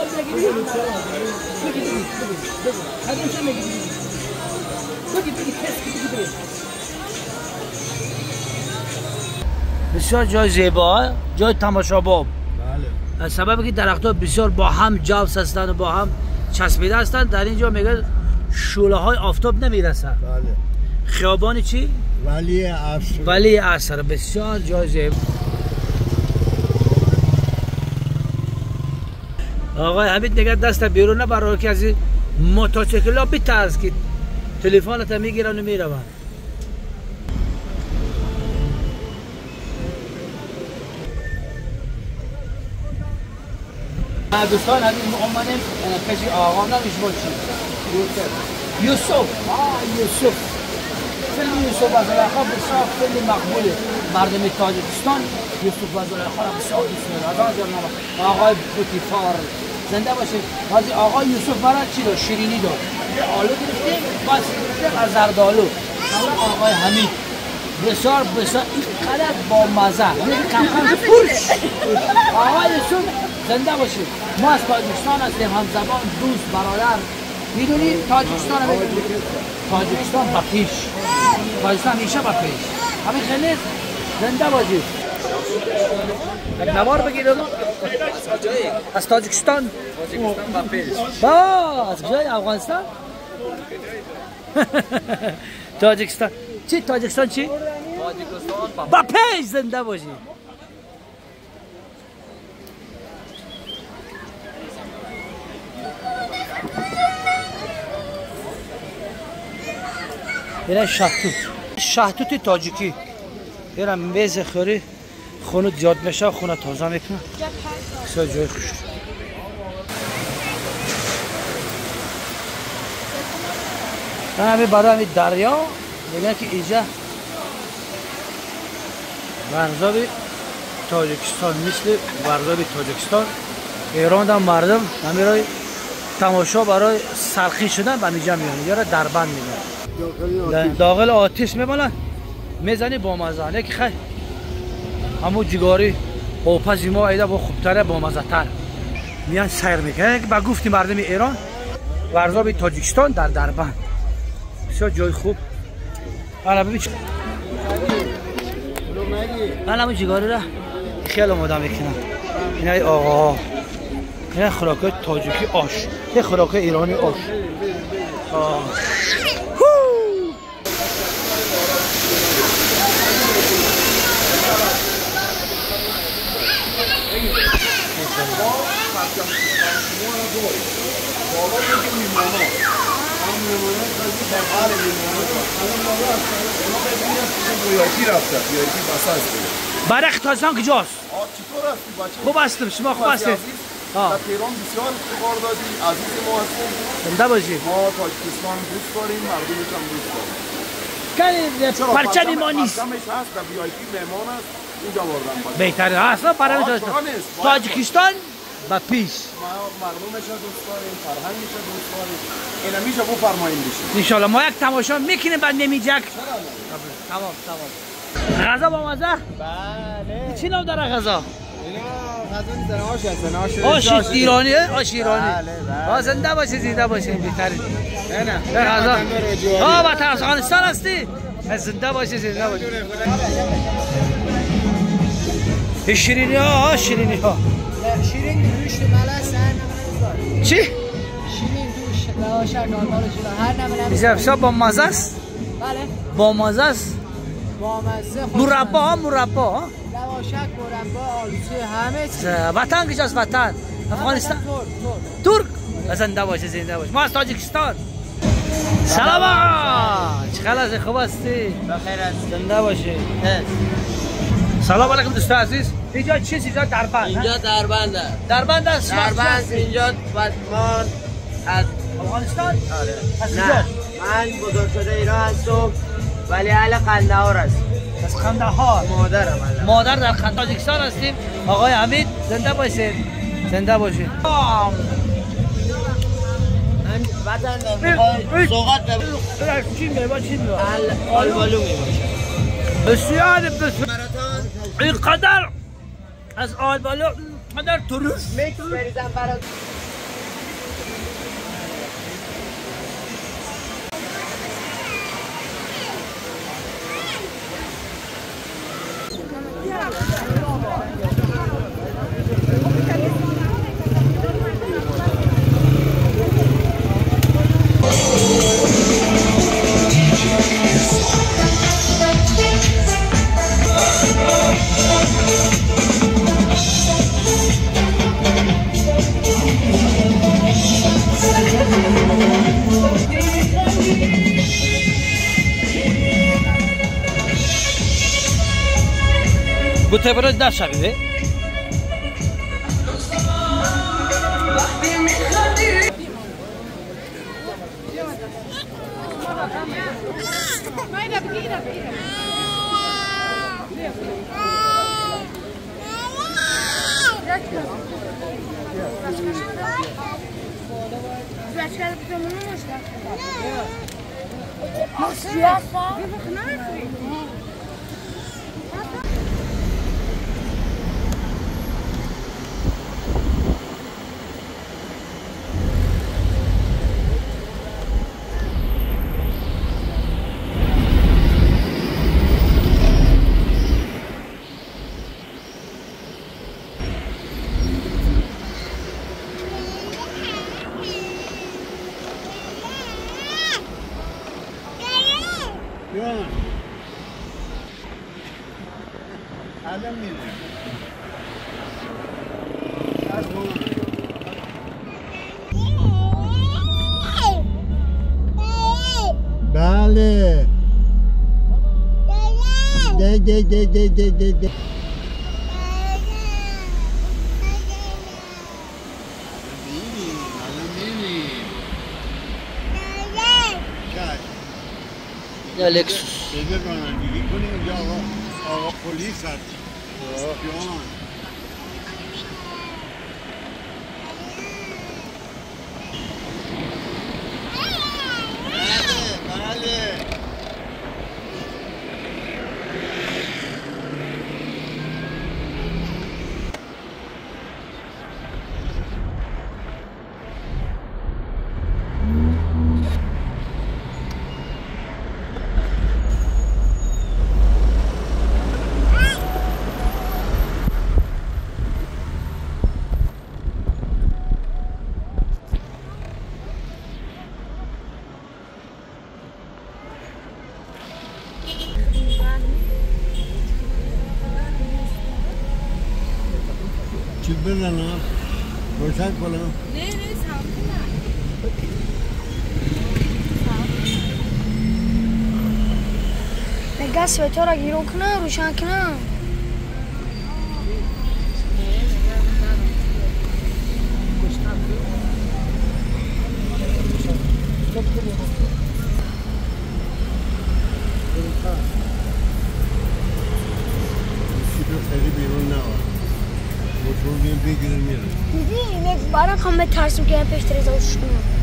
بگیری بگی بگی بگی قدم چه میگی بگی بگی تست بگی بگی. بسیار جای زیبا، جای تماشاباب. بله. سبب که درخت‌ها بسیار با هم جوس هستند و با هم چسبیده هستند، در اینجا میگه شعله های آفتاب نمیرسه. بله. خیابان چی؟ ولی عصر. ولی عصر. بسیار جای زیبا. آقای حمید دیگه دست بیرون نبر که از این موتورسیکل‌ها بترس که تلفنت میگیرن و میروند. دوستان عزیز ما آمدیم پیش آقا نامش بود چی؟ یوسف. یوسف. فیلم یوسف و زلیخا بسیار فیلم مقبوله. مردم تاجیکستان یوسف و زلیخا را بسیار دوست دارند. از آنجا آقای پوتیفار زنده باشه. حاجی آقای یوسف برای چی داد؟ شیرینی داد. آلو گرفتیم، باز گرفتیم از زردآلو. آقای حمید بسیار بسیار اینقدر با مزه. کم کم پرش. آقای یوسف زنده باشید. ما از تاجیکستان هستیم، همزبان، دوست، برادر. میدونید تاجیکستان هم تاجیکستان با پیش، تاجیکستان همیشه با پیش. همین خیلی زنده باشید. یک نوار بگیرم از تاجیکستان. تاجیکستان با پیش. با از کجای افغانستان؟ تاجیکستان چی؟ تاجیکستان چی؟ تاجیکستان با پیش. زنده باشید. اینه شهتوت، شهتوت تاجیکی. اینه میز خوری خونه زیاد میشه، خونه تازه میکنه. بسیار جای خوش. همین برای همین دریا میگن که اینجا ورزاب تاجیکستان، مثل ورزاب تاجیکستان ایران هم مردم همین رای تماشا برای سرخی شدن به اینجا میان. اینجا را دربند میگن، داخل آتش میبالن میزنی با مزه. نه که خیلی همون جگاری اوپز ما ایده با خوبتره، با مزه تر میان سیر میکنه. با گفتی مردم ایران ورزاب تاجیکستان در دربند بسیار جای خوب. حالا ببین من همون جگاری را خیلی آماده میکنم. اینای آقا این خوراک تاجیکی آش، یه خوراک ایرانی آش. برق تاجیکستان کجاست؟ خوب هستم، شما خوب هستید؟ در تهران بسیار افتخار دادی، عزیز ما هستیم. زنده باشید. ما تاجیکستان دوست داریم، مردمش هم دوست داریم. پرچم ما نیست. پرچمش هست، در وی آی پی مهمان است، اینجا بردن. بهتره اصلا پرچم تاجیکستان با پیش. ما مردمش دوست داریم، فرهنگش دوست داریم. اینا میشه بفرمایید بشین. ان شاء الله ما یک تماشا میکنیم بعد نمیجک. تمام تمام. غذا با مزه؟ بله. چی نام داره غذا؟ آش آش ایرانی، آش ایرانی. بله. زنده باشی، زنده باشی، بهترین. نه نه. غذا. آه وطن افغانستان هستی؟ زنده باشی، زنده باشی. شیرینی ها، شیرینی ها. شیرین دوش ملس هر نمونه. چی؟ شیرین دوش لواشک هر نمونه. بسیار با مزه است؟ بله. با مزه است؟ با مزه. مربا ها، مربا ها. لواشک، مربا، آلوچه، همه چیز. وطن کجاست وطن؟ افغانستان؟ ترک. زنده باشه، زنده باشه. ما از تاجیکستان. سلام آقا، چقدر از خوب هستی؟ بخیر هستی. زنده باشی. سلام علیکم دوستان عزیز. اینجا چیز؟ اینجا دربند. اینجا دربند است. دربند است. دربند اینجا ما از افغانستان؟ آره. نه من بزرگ شده ایران هستم ولی اهل قندهار هستم. از قندهار. مادرم. مادر در تاجیکستان هستیم. آقای حمید زنده باشید. زنده باشید. وطن سوغات چی میوه؟ چی میوه؟ آلبالو میباشه. بسیار بسیار اینقدر از آلبالو اینقدر ترش میکس بریزم برات. تبرد دست شوی. بله ده ده ده ده ده ده ده یا لکسوس بده رانندگی کنیم اونجا. آقا پلیس هست جان. بله بله. چی بزنم؟ روشن کنم؟ نه نه سلام کنم. میگه سویتا را گیرون کنم روشن کنم. خیلی بیرون نباید موتور میان بگیرن میرن. دیدی برای خواهم ترسیم که پیش تریزا کنم.